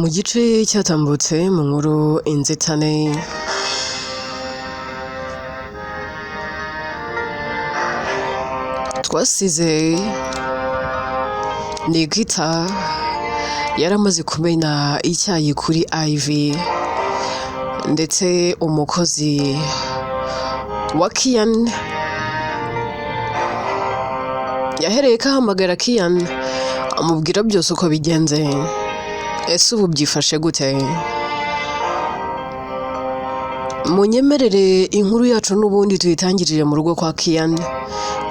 Mu gice cyatambutse mu nkuru inzitane twasize Nikita yaramaze kumena icyayi kuri Ivy ndetse umukozi wa Kian yahereye ko ahamagara Kian amubwira byose uko bigenze. Ese ubu byifashe gute? Munyemerere inkuru yacu n'ubundi tuyitangirire mu rugo kwa Kian,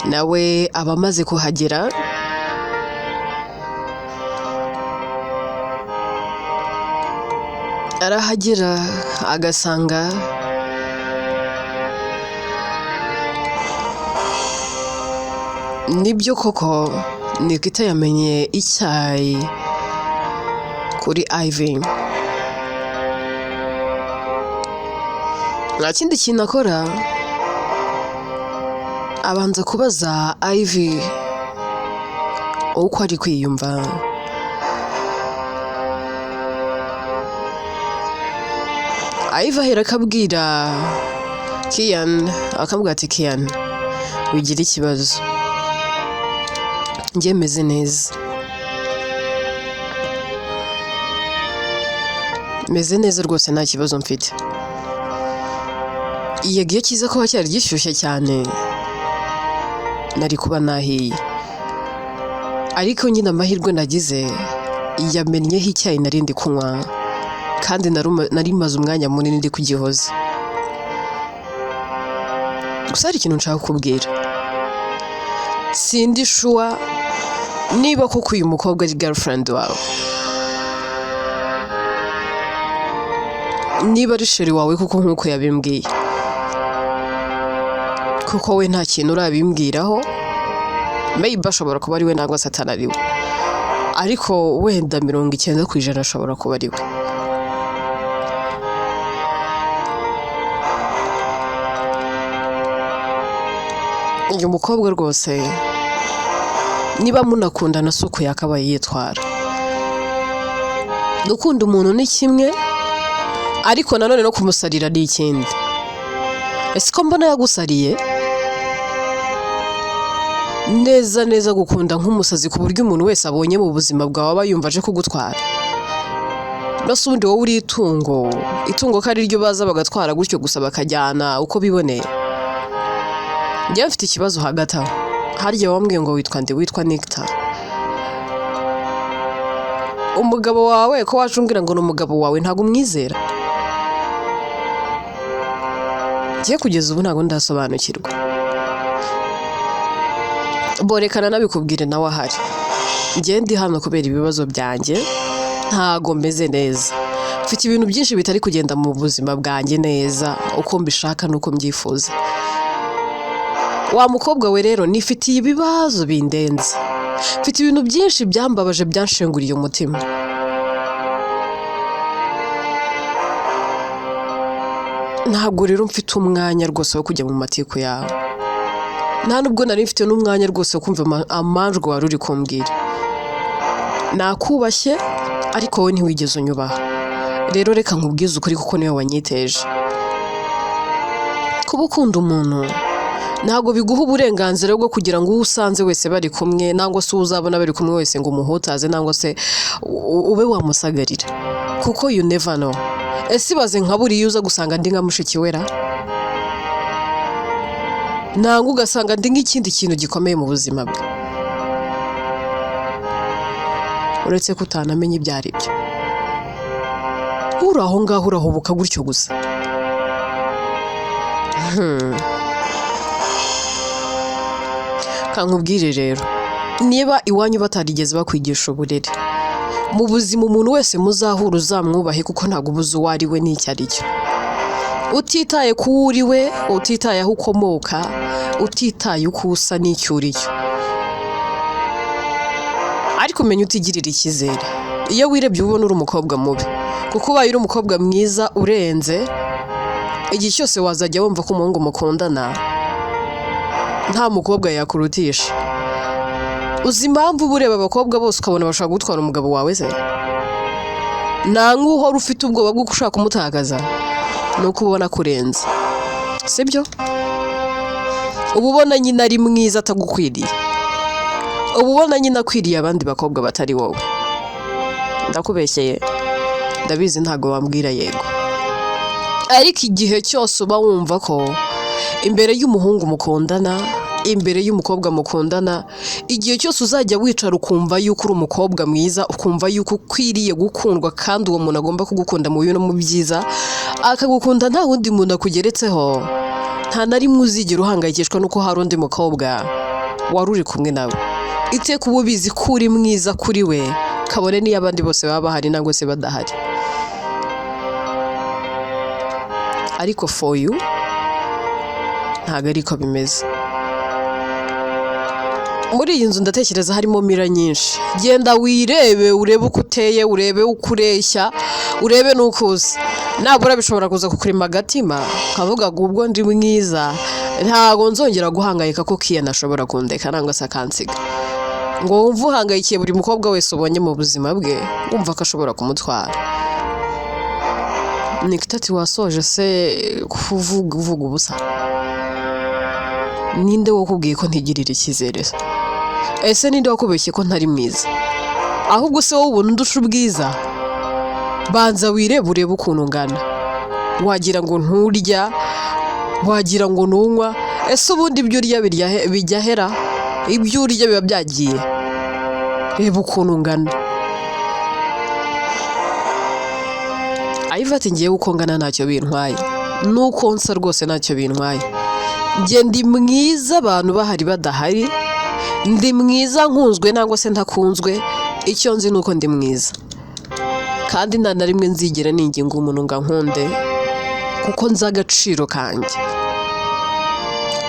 nawe aba amaze kuhagera. Arahagera agasanga nibyo koko Nikita yamenye icyayi kuri Ivy. Nta kindi kintu akora, abanza kubaza Ivy uko ari kwiyumva. Ivy ahera akabwira Kian, akamubwira ati Kian, wigira ikibazo, njye meze neza, meze neza rwose nta kibazo mfite. Yego iyo kiza kuba cyari gishyushye cyane nari kuba nahiye, ariko nyine amahirwe nagize yamennyeho icyayi nari ndi kunywa kandi nari maze umwanya munini ndi kugihoza. Gusa hari ikintu nshaka kukubwira, sindi shuwa niba koko uyu mukobwa ari girlfriend wawe, niba ari sheri wawe kuko nk'uko yabimbwiye, kuko we nta kintu urabimbwiraho, maybe ashobora kuba ari we nangwa se atari we, ariko wenda 90% ashobora kuba ari we. Uyu mukobwa rwose niba munakundana si uku yakabaye yitwara. Gukunda umuntu ni kimwe, ariko nanone no kumusarira ni ikindi. Ese ko mbona yagusariye neza neza, gukunda nk'umusazi ku buryo umuntu wese abonye mu buzima bwawe aba yumva aje kugutwara? No se ubundi wowe uri itungo, itungo ko ari ryo baza bagatwara gutyo gusa bakajyana uko biboneye? Njyewe mfite ikibazo hagati aho. Harya wambwiye ngo witwa nde? Witwa Nikita. Umugabo wawe ko waje umbwira ngo ni umugabo wawe, ntabwo umwizera? Njye kugeza ubu ntabwo ndasobanukirwa. Borekana nabikubwire nawe ahari. Njye ndi hano kubera ibibazo byanjye, ntago meze neza. Mfite ibintu byinshi bitari kugenda mu buzima bwanjye neza uko mbishaka n'uko mbyifuza. Wa mukobwa we rero nifitiye ibibazo bindenze. Mfite ibintu byinshi byambabaje byanshenguriye umutima. Ntabwo rero mfite umwanya rwose wo kujya mu matiku yawe. Nta nubwo nari mfite n'umwanya rwose wo kumva amanjwe wari uri kumbwira. Nakubashye ariko wowe ntiwigeze unyubaha. Rero reka nkubwize ukuri kuko niwe wanyiteje. Kuba ukunda umuntu ntabwo biguha uburenganzira bwo kugira ngo uwo usanze wese bari kumwe nangwa se uwo uzabona bari kumwe wese ngo umuhutaze nangwa se ube wamusagarira, kuko you never know. Ese ibaze nka buriya uza gusanga ndi nka mushiki we ra, nangwa ugasanga ndi nk'ikindi kintu gikomeye mu buzima bwe, uretse ko utanamenya ibyo ari byo. Uri aho ngaho urahubuka gutyo gusa. Kankubwire rero, niba iwanyu batarigeze bakwigisha uburere, mu buzima umuntu wese muzahura uzamwubahe, kuko ntabwo uba uzi uwo ari we n'icyo ari cyo. Utitaye ku wo uri we, utitaye aho ukomoka, utitaye uko usa n'icyo uri cyo, ariko umenya utigirira icyizere. Iyo wirebye uba ubona uri umukobwa mubi, kuko ubaye uri umukobwa mwiza urenze, igihe cyose wazajya wumva ko umuhungu mukundana nta mukobwa yakurutisha. Uzi impamvu uba ureba abakobwa bose ukabona bashobora gutwara umugabo wawe se? Nanga uhora ufite ubwoba bw'uko ushaka kumutakaza, ni uko ubona kurenza, sibyo? Uba ubona nyine ari mwiza atagukwiriye, uba ubona nyine akwiriye abandi bakobwa batari wowe. Ndakubeshyeye? Ndabizi ntabwo wambwira yego. Ariko igihe cyose uba wumva ko imbere y'umuhungu mukundana, imbere y'umukobwa mukundana, igihe cyose uzajya wicara ukumva yuko uri umukobwa mwiza, ukumva yuko ukwiriye gukundwa, kandi uwo muntu agomba kugukunda mu bibi no mu byiza, akagukunda nta wundi muntu akugeretseho, nta na rimwe uzigera uhangayikishwa n'uko hari undi mukobwa wari uri kumwe nawe. Iteka uba ubizi ko uri mwiza kuri we, kabone n'iyo abandi bose baba bahari nangwa se badahari. Ariko for you ntabwo ariko bimeze. Muri iyi nzu ndatekereza harimo mirror nyinshi. Genda wirebe, urebe uko uteye, urebe uko ureshya, urebe n'uko usa. Nabura bishobora kuza kukurema agatima ukavuga ngo ubwo ndi mwiza ntabwo nzongera guhangayika ko Kian ashobora kundeka nangwa se akansiga. Ngo wumve uhangayikiye buri mukobwa wese ubonye mu buzima bwe, wumva ko ashobora kumutwara. Nikita ati: "Wasoje se kuvuga uvuga ubusa? Ninde wakubwiye ko ntigirira icyizere se? Ese ninde wakubeshye ko ntari mwiza? Ahubwo se wowe ubona undusha ubwiza? Banza wirebe, urebe ukuntu ungana. Wagira ngo nturya, wagira ngo ntunywa. Ese ubundi ibyo urya bijya hera? Ibyo urya biba byagiye? Reba ukuntu ungana." Ivy ati: "Ngewe uko ngana ntacyo bintwaye, nuko nsa rwose ntacyo bintwaye. Njye ndi mwiza abantu bahari badahari, ndi mwiza nkunzwe nangwa se ntakunzwe, icyo nzi ni uko ndi mwiza. Kandi nta na rimwe nzigera ninginga umuntu ngo ankunde, kuko nzi agaciro kanjye.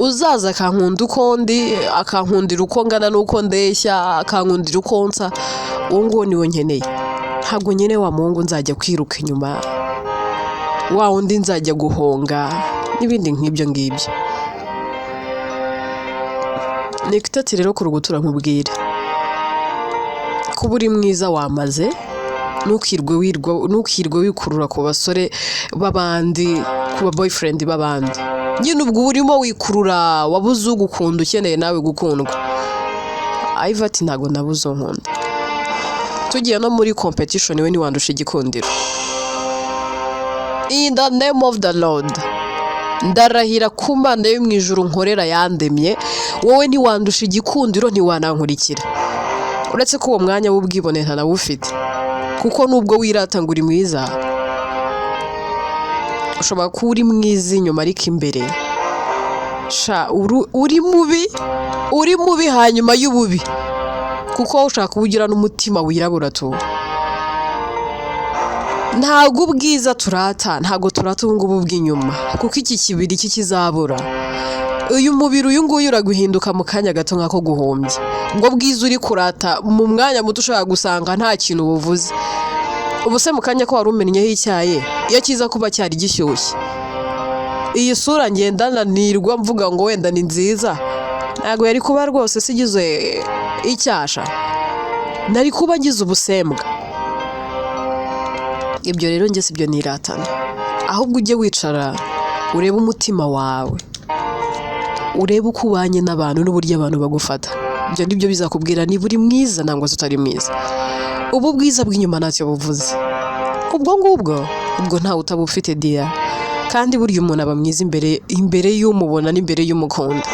Uzaza akankunda uko ndi, akankundira uko ngana n'uko ndeshya, akankundira uko nsa, uwo nguwo niwe nkeneye. Ntabwo nkeneye wa muhungu nzajya kwiruka inyuma, wa wundi nzajya guhonga n'ibindi nk'ibyo ngibyo." Nikita ati: "Rero kurugutura nkubwire, kuba uri mwiza wamaze, ntukirwe wikurura ku basore b'abandi, ku ba boyfriend b'abandi. Nyine ubwo uba urimo wikurura, wabuze ugukunda, ukeneye nawe gukundwa." Ivy ati: "Ntabwo nabuze unkunda. Tugiye no muri competition, we ntiwandusha igikundiro. In the name of the Lord, ndarahira ku Mana yo mu ijuru nkorera yandemye, wowe ntiwandusha igikundiro, ntiwanankurikira. Uretse ko uwo mwanya w'ubwibone ntanawufite, kuko nubwo wirata ngo uri mwiza, ushobora kuba uri mwiza inyuma, ariko imbere sha uri mubi, uri mubi hanyuma y'ububi, kuko ushaka kuba ugira n'umutima wirabura tu. Ntabwo ubwiza turata, ntabwo turata ubu ngubu bw'inyuma, kuko iki kibiri iki kizabura. Uyu mubiri uyu nguyu uraguhinduka mu kanya gato nk'ako guhumbya. Ubwo bwiza uri kurata, mu mwanya muto ushobora gusanga nta kintu buvuze. Ubu se mu kanya ko wari umennyeho icyayi, iyo kiza kuba cyari gishyushye, iyi sura ngendana nirwa mvuga ngo wenda ni nziza, ntabwo yari kuba rwose se igize icyasha? Nari kuba ngize ubusembwa. Ibyo rero njye sibyo niratana. Ahubwo ujye wicara urebe umutima wawe, urebe uko ubanye n'abantu n'uburyo abantu bagufata. Ibyo nibyo bizakubwira niba uri mwiza nangwa se utari mwiza. Ubu bwiza bw'inyuma ntacyo buvuze. Ubwo ngubwo ubwo ntawe utabufite dear. Kandi burya umuntu aba mwiza imbere y'umubona n'imbere y'umukunda.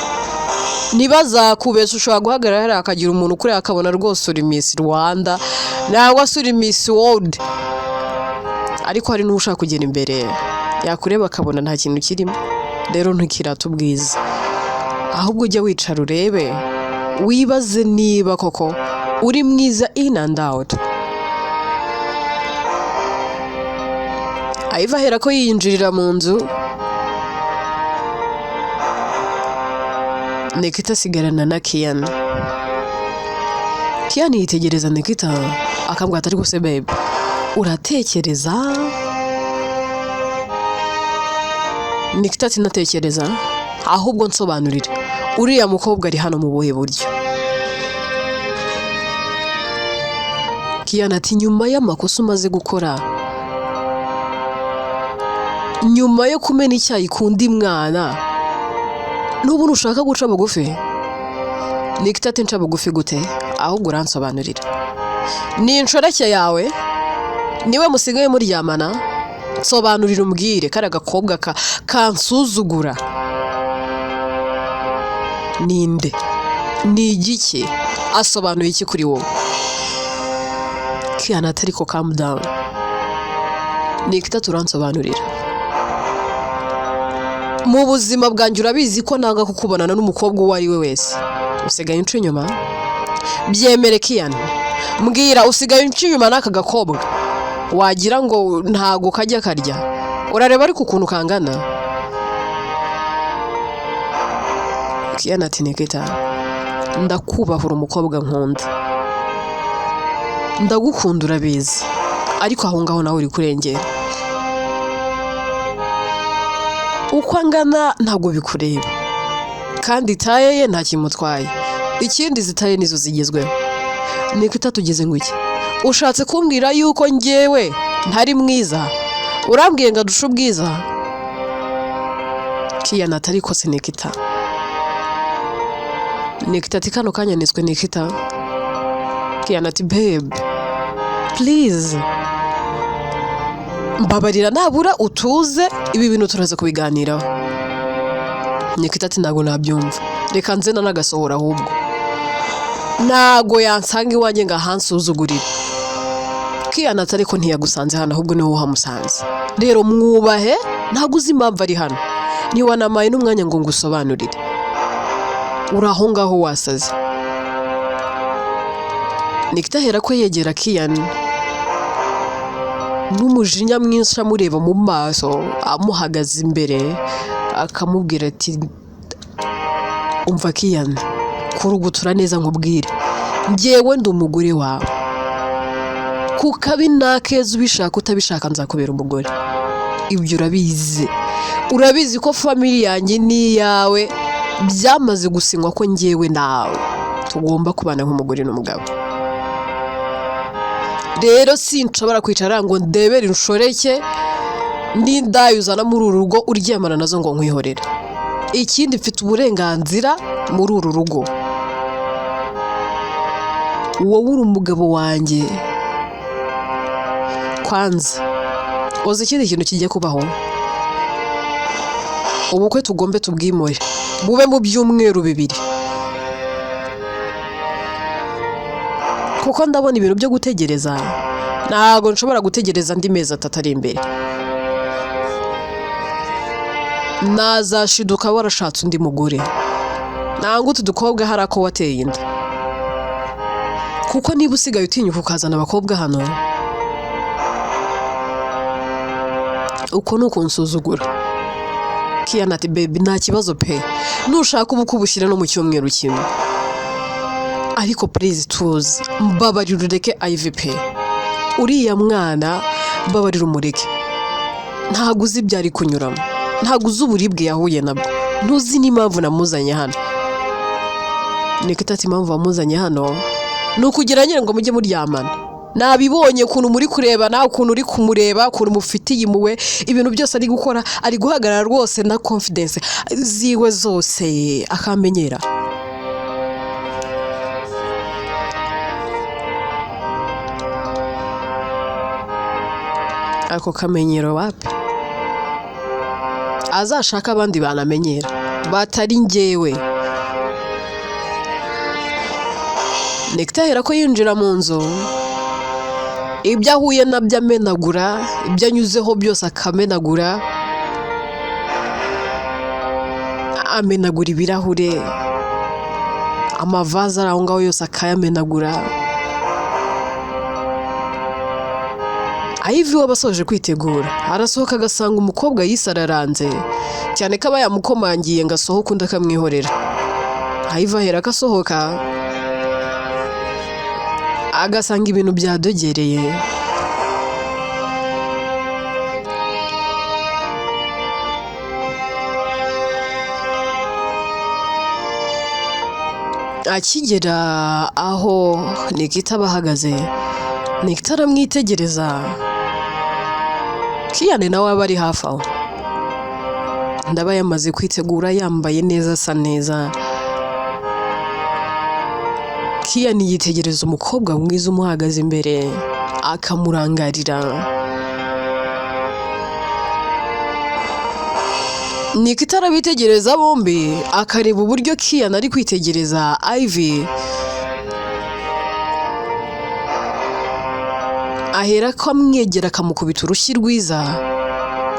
Ntibazakubesha, ushobora guhagarara hariya hakagira umuntu ukureba akabona rwose uri Miss Rwanda nangwa se uri Miss World, ariko hari n'ushaka kugera imbere yakureba akabona nta kintu kirimo. Rero ntukirate ubwiza, ahubwo ujye wicara urebe, wibaze niba koko uri mwiza in and out." Ivy ahera ko yiyinjirira mu nzu, Nikita asigarana na Kian. Kian yitegereza Nikita akambwira ati: "Ariko se babe, uratekereza?" Nikita ati: "Natekereza? Ahubwo nsobanurire, uriya mukobwa ari hano mu buhe buryo?" Kiyana ati nyuma y'amakosa umaze gukora, nyuma yo kumena icyayi ku undi mwana, n'ubu ntushaka guca bugufi? Nikita ati nca bugufi gute? Ahubwo uransobanurira. Ni inshoreke yawe? Niwe musigaye muryamana? Nsobanurira umbwire, kariya gakobwa kansuzugura ninde? Ni igiki? Asobanuye iki kuri wowe? Kiyana ati ariko calm down. Nikita, turansobanurira. Mu buzima bwanjye urabizi ko nanga kukubonana n'umukobwa uwo ari we wese. Usigaye unca inyuma? Byemere Kiyana. Mbwira, usigaye unca inyuma n'aka gakobwa? Wagira ngo ntago kajya karya. Urareba ariko ukuntu kangana? Kiyana ati Nikita, ndakubahura umukobwa nkunda. Ndagukunda urabizi. Ariko aho ngaho nawe uri kurengera. Uko angana ntabwo bikureba. Kandi taille ye nta kimutwaye. Ikindi izi taille nizo zigezweho. Nikita, tugeze ngo iki? Ushatse kumbwira yuko njyewe ntari mwiza? Urambwiye ngo adushe ubwiza? Kiyana ati ariko se Nikita. Nikita ati kano kanya niswe Nikita. Kiyana ati babe, please. Mbabarira nabura utuze, ibi bintu turaza kubiganiraho. Nikita ati ntabwo nabyumva. Reka nze nanagasohora ahubwo. Ntago yansanga iwanjye ngo ahansuzugurire. Kiyana ati ariko ntiyagusanze hano, ahubwo niwe uhamusanze. Rero mwubahe, ntabwo uzi impamvu ari hano. Ntiwanamaye n'umwanya ngo ngusobanurire. Uri aho ngaho wasaze. Nikita ahera ko yegera Kiyana. N'umujinya mwinshi amureba mu maso, amuhagaze imbere, akamubwira ati umva Kiyana, kurugutura neza nkubwire. Njyewe ndi umugore wawe. Ku kabi n'akeza ubishaka utabishaka nzakubera umugore. Ibyo urabizi. Urabizi ko family yanjye n'iyawe byamaze gusinywa ko njyewe nawe tugomba kubana nk'umugore n'umugabo. Rero sinshobora kwicara ngo ndebere inshoreke n'indaya uzana muri uru rugo uryamana nazo ngo nkwihorere. Ikindi mfite uburenganzira muri uru rugo. Wowe uri umugabo wanjye. Kwanza uzi ikindi kintu kigiye kubaho? Ubukwe tugombe tubwimure bube mu byumweru 2, kuko ndabona ibintu byo gutegereza, ntabwo nshobora gutegereza andi mezi 3 ari imbere. Nazashiduka warashatse undi mugore, nangwa utu dukobwa hari ako wateye inda, kuko niba usigaye utinyuka ukazana abakobwa hano, uko ni ukunsuzugura. Kiyana ati baby, nta kibazo pe, nushaka ubukwe ubushyire no mu cyumweru kimwe, ariko please tuza, mbabarira ureke Ivy pe, uriya mwana mbabarira umureke, ntabwo uzi ibyo ari kunyuramo, ntabwo uzi uburibwe yahuye nabwo, ntuzi n'impamvu namuzanye hano. Nikita ati impamvu wamuzanye hano ni ukugira nyine ngo mujye muryamana. Nabibonye ukuntu muri kurebana, ukuntu uri kumureba, ukuntu mufitiye impuhwe, ibintu byose ari gukora, ari guhagarara rwose na confidence ziwe zose akamenyera. Ako kamenyero wapi? Azashaka abandi banamenyera batari njyewe. Nikita ahera ko yinjira mu nzu, ibyo ahuye nabyo amenagura, ibyo anyuzeho byose akamenagura, amenagura ibirahure, amavaze ari aho ngaho yose akayamenagura. Ivy we aba asoje kwitegura, arasohoka agasanga umukobwa yisararanze, cyane ko aba yamukomangiye ngo asohoke undi akamwihorera. Ivy ahera ko asohoka agasanga ibintu byadogereye. Akigera aho Nikita aba ahagaze, Nikita aramwitegereza. Kiyane nawe aba ari hafi aho, ndaba yamaze kwitegura, yambaye neza, asa neza. Kiyani yitegereza umukobwa mwiza umuhagaze imbere, akamurangarira. Nikita arabitegereza bombi, akareba uburyo Kiyani ari kwitegereza Ivy, ahera ko amwegera akamukubita urushyi rwiza,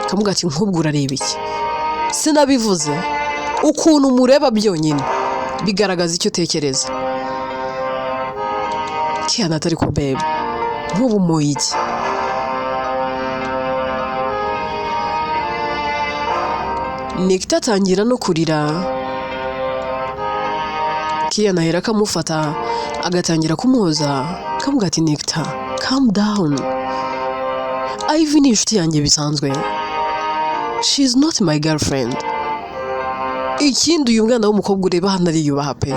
akamubwira ati: "Nk'ubwo urareba iki? Sinabivuze? Ukuntu umureba byonyine bigaragaza icyo utekereza." Kiyani atari ko: "Babe, nk'ubu muye iki?" Nikita atangira no kurira. Kiyani ahera akamufata, agatangira kumuhoza, akamubwira ati: "Nikita, calm down. Ivy ni inshuti yanjye bisanzwe, she is not my girlfriend. Ikindi, uyu mwana w'umukobwa ureba hano ariyubaha pe,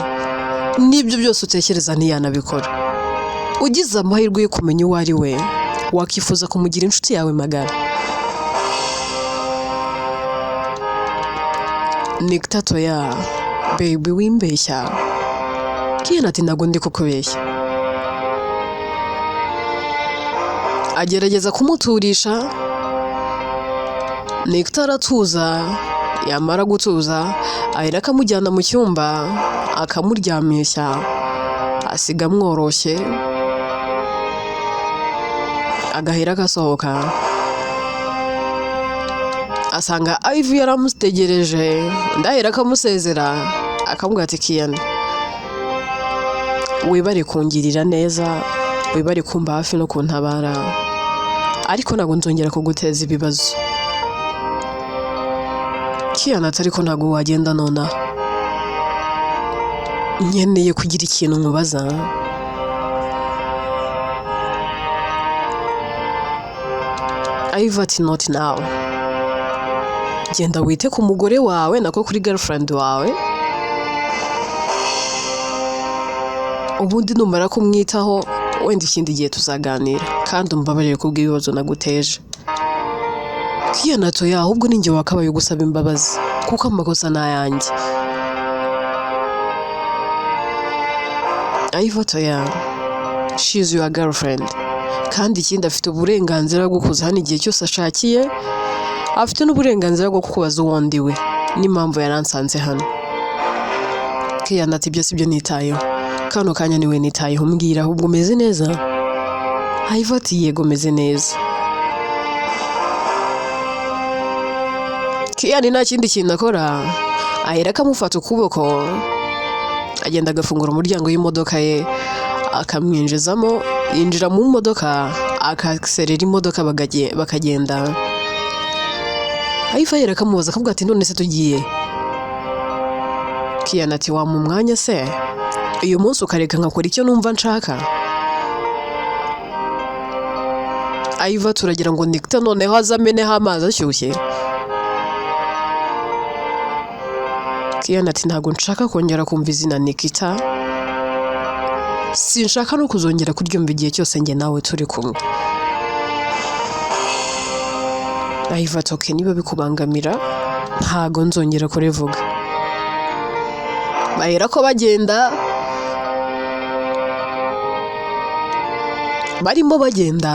n'ibyo byose utekereza ntiyanabikora. Ugize amahirwe yo kumenya uwo ari we, wakifuza kumugira inshuti yawe magara." Nikita: "Oya baby, wimbeshya." Kiyana ati: "Ntabwo ndi kukubeshya." Agerageza kumuturisha. Nikita aratuza. Yamara gutuza, ahera akamujyana mu cyumba, akamuryamisha, asiga amworoshye, agahera agasohoka, asanga Ivy yaramutegereje. Ndahera akamusezera, akamubwira ati: "Kiyana, wibare kungirira neza, wibare kumba hafi no kuntabara, ariko ntabwo nzongera kuguteza ibibazo." Kiyana ati: "Ariko ntabwo wagenda nonaha, nkeneye kugira ikintu nkubaza." Ivy ati: "Not now. Genda wite ku mugore wawe, nako kuri girlfriend wawe. Ubundi numara kumwitaho, wenda ikindi gihe tuzaganira. Kandi umbabarire kubw'ibibazo naguteje." Kiyana ati: "Oya, ahubwo ninjye wakabaye gusaba imbabazi, kuko amakosa ni ayanjye." Ivy ati: "Oya, she is your girlfriend. Kandi ikindi, afite uburenganzira bwo kuza hano igihe cyose ashakiye, afite n'uburenganzira bwo kukubaza uwo ndi we n'impamvu yaransanze hano." Kiyana ati: "Ibyo si byo nitayeho kano kanya, niwe nitayeho. Mbwira ahubwo, umeze neza?" Ivy ati: "Yego, meze neza." Kiyani nta kindi kintu akora, ahera akamufata ukuboko, agenda agafungura umuryango w'imodoka ye, akamwinjizamo. Yinjira mu modoka, akaserera imodoka, bakagenda. Ivy ahera akamubaza, akavuga ati: "None se tugiye?" Kiyana ati: "Wampa umwanya se uyu munsi, ukareka nkakora icyo numva nshaka?" Ivy: "Turagira ngo Nikita noneho aze ameneho amazi ashyushye." Kiyana ati: "Ntabwo nshaka kongera kumva izina Nikita, sinshaka no kuzongera kuryumva igihe cyose njye nawe turi kumwe." Ivy ati: "Okay, niba bikubangamira ntago nzongera kurivuga." Bahera ko bagenda. Barimo bagenda,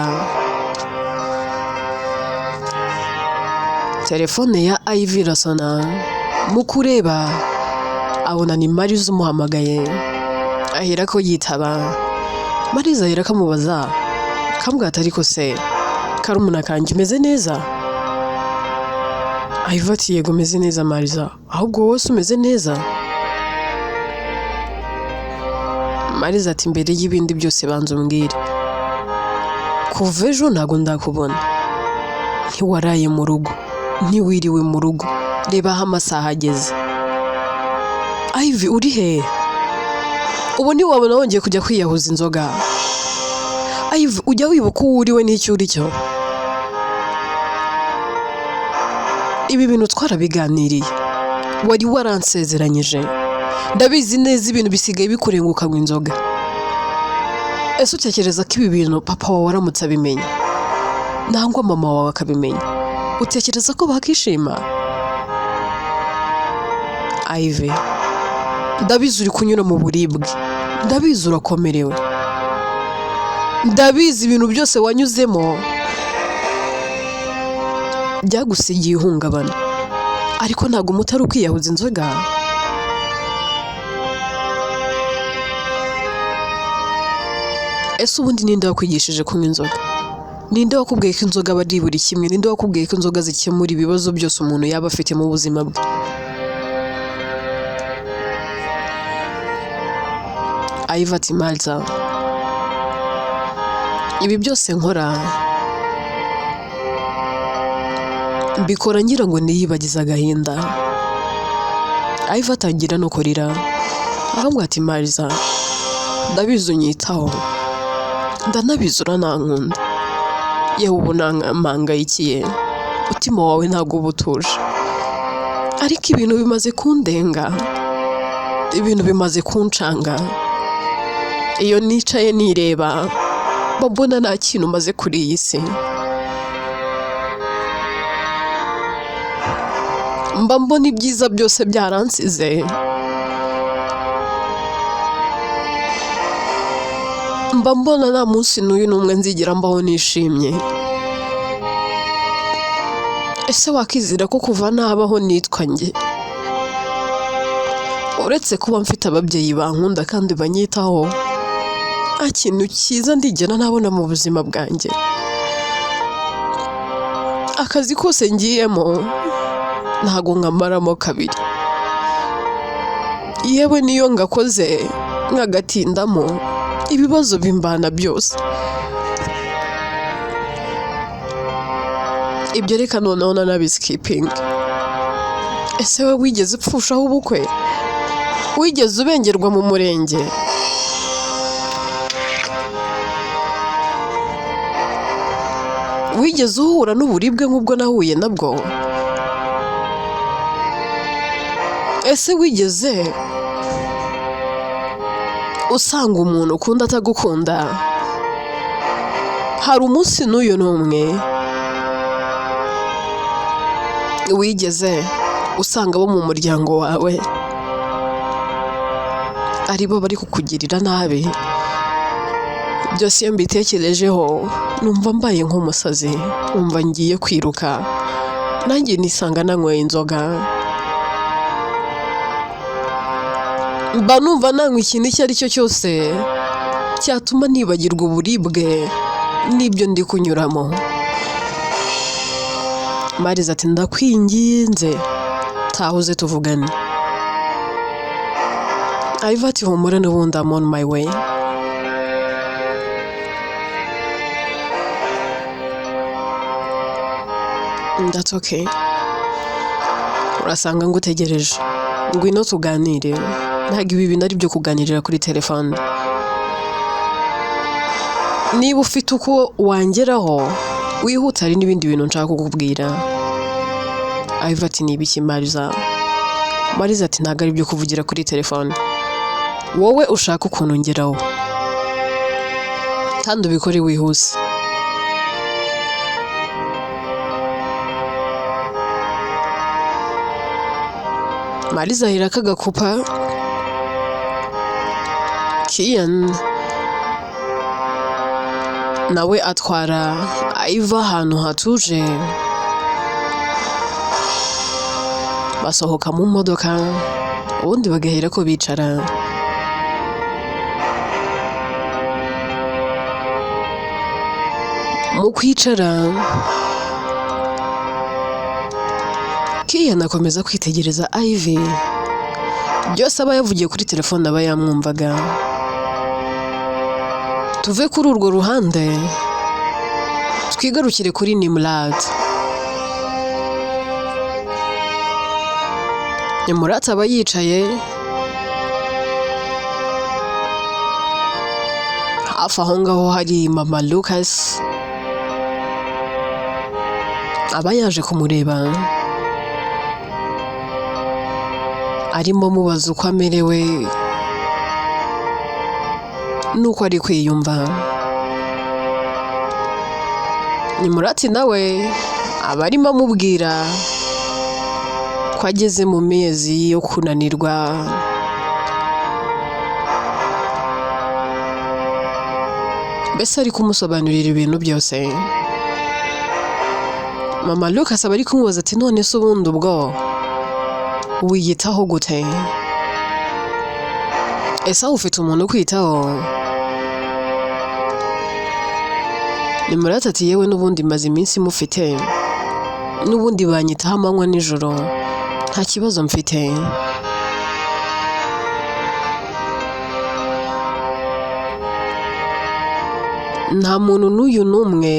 telefone ya Ivy irasona. Mu kureba abona ni Mariza umuhamagaye, ahera ko yitaba. Mariza ahera akamubaza, akamubwira ati: "Ariko se karumuna kanjye, umeze neza?" Ivy ati: "Yego, umeze neza Mariza, ahubwo wowe se umeze neza?" Mariza ati: "Mbere y'ibindi byose banza umbwire, kuva ejo ntabwo ndakubona, ntiwaraye mu rugo, ntiwiriwe mu rugo, reba aho amasaha ageze. Ivy, uri he? Ubu ntiwabona wongeye kujya kwiyahuza inzoga? Ivy, ujya wibuka uwo uriwe n'icyo uri cyo? Ibi bintu twarabiganiriye, wari waransezeranyije. Ndabizi neza, ibintu bisigaye bikurenguka ngo inzoga." Ese utekereza ko ibi bintu papa wawe aramutse abimenya, nangwa mama wawe akabimenya, utekereza ko bakishima? Ivy, ndabizi uri kunyura mu buribwe, ndabizi urakomerewe, ndabizi ibintu byose wanyuzemo byagusigiye ihungabana, ariko ntabwo umuti ari ukwiyahuza inzoga. Ese ubundi ninde wakwigishije kunywa inzoga? Ninde wakubwiye ko inzoga aba ari buri kimwe? Ninde wakubwiye ko inzoga zikemura ibibazo byose umuntu yaba afite mu buzima bwe? Ivy ati: "Mariza, ibi byose nkora mbikora ngira ngo niyibagize agahinda." Ivy atangira no kurira, aramubwira ati: "Mariza, ndabizi unyitaho, ndanabizi uranankunda, yewe ubu mpangayikiyye umutima wawe ntabwo uba utuje, ariko ibintu bimaze kundenga, ibintu bimaze kuncanga. Iyo nicaye nireba mba mbona nta kintu maze kuri iyi si, mba mbona ibyiza byose byaransize, mba mbona nta munsi n'uyu n'umwe nzigera mbaho nishimye. Ese wakizera ko kuva nabaho nitwa njye, uretse kuba mfite ababyeyi bankunda kandi banyitaho, nta kintu cyiza ndigera nabona mu buzima bwanjye? Akazi kose ngiyemo ntago nkamaramo kabiri, yewe n'iyo ngakoze nkagatindamo ibibazo bimbana byose. Ibyo reka noneho nanabisikipinge. Ese we wigeze upfushaho ubukwe? Wigeze ubengerwa mu murenge? Wigeze uhura n'uburibwe nk'ubwo nahuye nabwo? Ese wigeze usanga umuntu ukunda atagukunda? Hari umunsi n'uyu n'umwe wigeze usanga abo mu muryango wawe aribo bari kukugirira nabi? Byose iyo mbitekerejeho numva mbaye nk'umusazi, numva ngiye kwiruka, nanjye nisanga nanyweye inzoga, mba numva nanywa ikintu icyo ari cyo cyose cyatuma nibagirwa uburibwe n'ibyo ndi kunyuramo." Mariza ati: "Ndakwinginze tahuze tuvugane." Ivy ati: "Humura, n'ubundi I'm on my way." "That's okay, urasanga ngutegereje, ngwino tuganire. Ntabwo ibi bintu ari byo kuganirira kuri telefone. Niba ufite uko wangeraho wihute, hari n'ibindi bintu nshaka kukubwira." Ivy ati: "Ni ibiki, Mariza?" Mariza ati: "Ntabwo ari ibyo kuvugira kuri telefone. Wowe ushaka ukuntu ngeraho kandi ubikore wihuse." Mariza ahera akagakupa. Kian nawe atwara Ivy ahantu hatuje, basohoka mu modoka, ubundi bagahera ko bicara. Mu kwicara, Kian akomeza kwitegereza Ivy. Byose aba yavugiye kuri telefone aba yamwumvaga. Tuve kuri urwo ruhande twigarukire kuri Nimurata. Nimurata aba yicaye hafi aho ngaho, hari mama Lucas aba yaje kumureba, arimo amubaza uko amerewe. Nuko ari kwiyumva. Nimurati nawe aba arimo amubwira ko ageze mu mezi yo kunanirwa, mbese ari kumusobanurira ibintu byose. Mama Lucas aba ari kumubaza ati: "None se ubundi ubwo wiyitaho gute? Ese aho ufite umuntu ukwitaho?" Nimurate ati: "Yewe, n'ubundi maze iminsi mufite, n'ubundi banyitaho amanywa nijoro, nta kibazo mfite." Nta muntu n'uyu n'umwe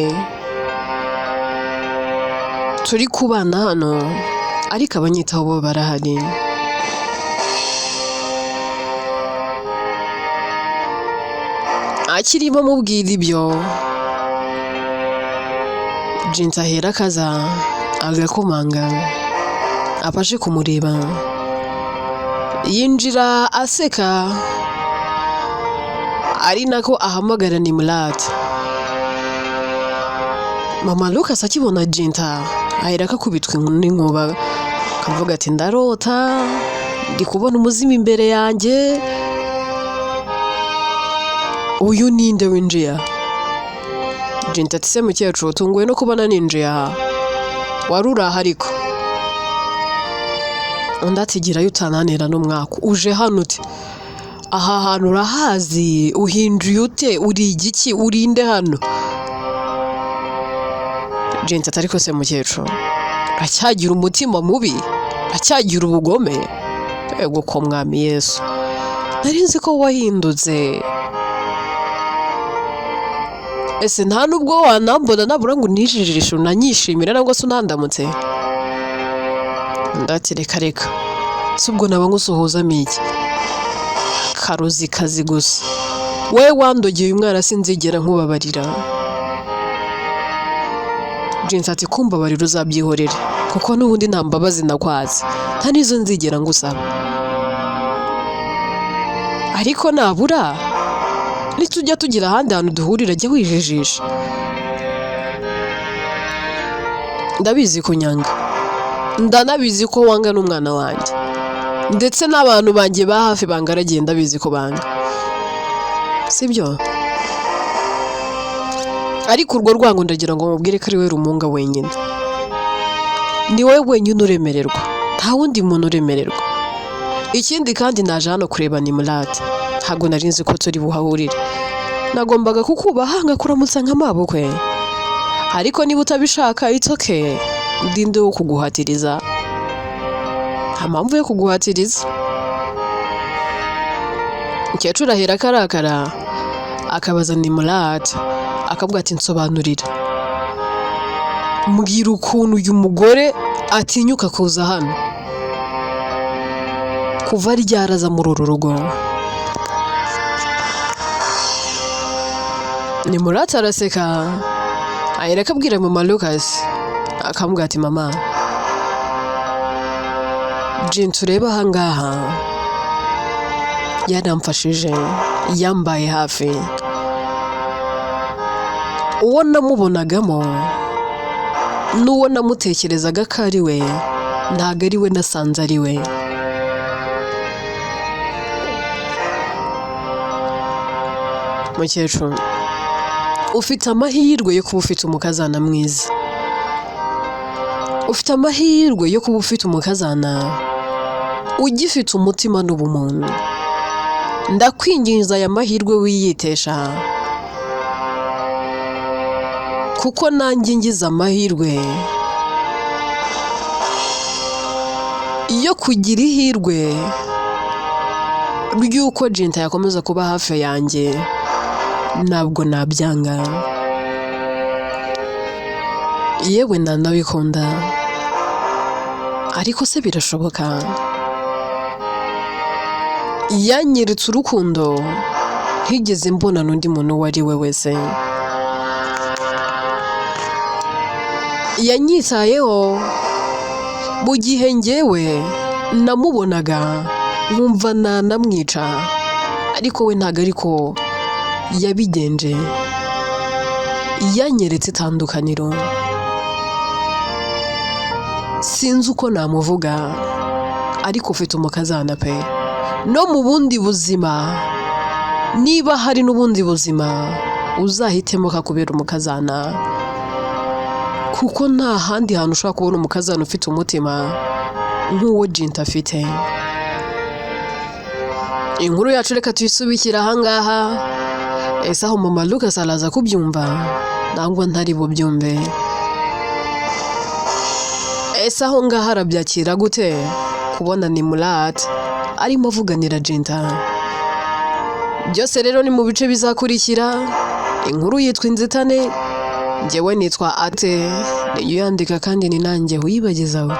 turi kubana hano, ariko abanyitaho bo barahari. Akirimo amubwira ibyo, Jinsi ahera akaza agakomanga, abashe kumureba, yinjira aseka, ari nako ahamagara Nimurate. Mama Lucas akibona Jinta ahera akakubitwa n'inkuba, akavuga ati: "Ndarota, ndi kubona umuzimu imbere yanjye, uyu ninde winjiye aha?" Jinta ati: "Se mukecuru, utunguwe no kubona ninjiye aha? Wari uri aha ariko?" Undi ati: "Girayo utananira n'umwaka, uje hano ute? Aha hantu urahazi? Uhinduye ute? Uri igiki? Urinde hano?" Jinta ati: "Ariko se mukecuru, uracyagira umutima mubi? Uracyagira ubugome? Ego ko Mwami Yesu, nari nzi ko wahindutse. Ese nta nubwo wanambona nabura ngo unijijishe, unanyishimire, nangwa se unandamutse?" Undi ati: "Reka reka, si ubwo naba nkusuhuzamo iki? Karozi kazi gusa we wandogeye umwana, sinzigera nkubabarira." Jinsi ati: "Kumbabarira uzabyihorere, kuko n'ubundi nta mbabazi nakwaze, nta n'izo nzigera ngusaba. Ariko nabura nitujya tugira ahandi hantu duhurira, jya wijijisha. Ndabizi kunyanga, ndanabizi ko wanga n'umwana wanjye, ndetse n'abantu banjye ba hafi bangaragiye ndabizi ko banga, sibyo? Ariko urwo rwango ndagira ngo mubwire ko ari we rumunga wenyine, ni wowe wenyine uremererwa, nta wundi muntu uremererwa. Ikindi kandi, naje hano kureba Nimurate, ntabwo nari nzi ko turi buhahurire. Nagombaga kukubaha nkakuramutsa nka mabukwe, ariko niba utabishaka, it's okay. Ndinde wo kuguhatiriza? Nta mpamvu yo kuguhatiriza." Umukecuru ahera akarakara, akabaza Nimurate, akavuga ati: "Nsobanurira, mbwira ukuntu uyu mugore atinyuka kuza hano. Kuva ryaraza muri uru rugo?" Nimurate araseka, ahera akabwira mama Lucas, akamubwira ati: "Mama Jinsi ureba ahangaha yaramfashije, yambaye hafi. Uwo namubonagamo n'uwo namutekerezaga ko ari we, ntabwo ari we nasanze ari we. Mukecuru, ufite amahirwe yo kuba ufite umukazana mwiza, ufite amahirwe yo kuba ufite umukazana ugifite umutima n'ubumuntu. Ndakwinginze, aya mahirwe wiyitesha, kuko nanjye ngize amahirwe yo kugira ihirwe ry'uko Jinta yakomeza kuba hafi yanjye, ntabwo nabyanga, yewe nanabikunda. Ariko se birashoboka? Yanyeretse urukundo ntigeze mbona n'undi muntu uwo ari we wese. Yanyitayeho mu gihe njyewe namubonaga nkumva nanamwica, ariko we ntabwo ariko Yabigenje, yanyeretse itandukaniro. Sinzi uko namuvuga, ariko ufite umukazana pe. No mu bundi buzima, niba hari n'ubundi buzima, uzahitemo kakubera umukazana, kuko nta handi hantu ushobora kubona umukazana ufite umutima nk'uwo Jinta afite. Inkuru yacu reka tuyisubikire ahangaha. Ese aho mama Lucas araza kubyumva nangwa ntari bubyumve? Ese aho ngaho arabyakira gute kubona ni Murat arimo avuganira Jinta? Byose rero ni mu bice bizakurikira. Inkuru yitwa Inzitane. Njyewe nitwa Ate, niyo uyandika kandi ni nanjye uyibagezaho.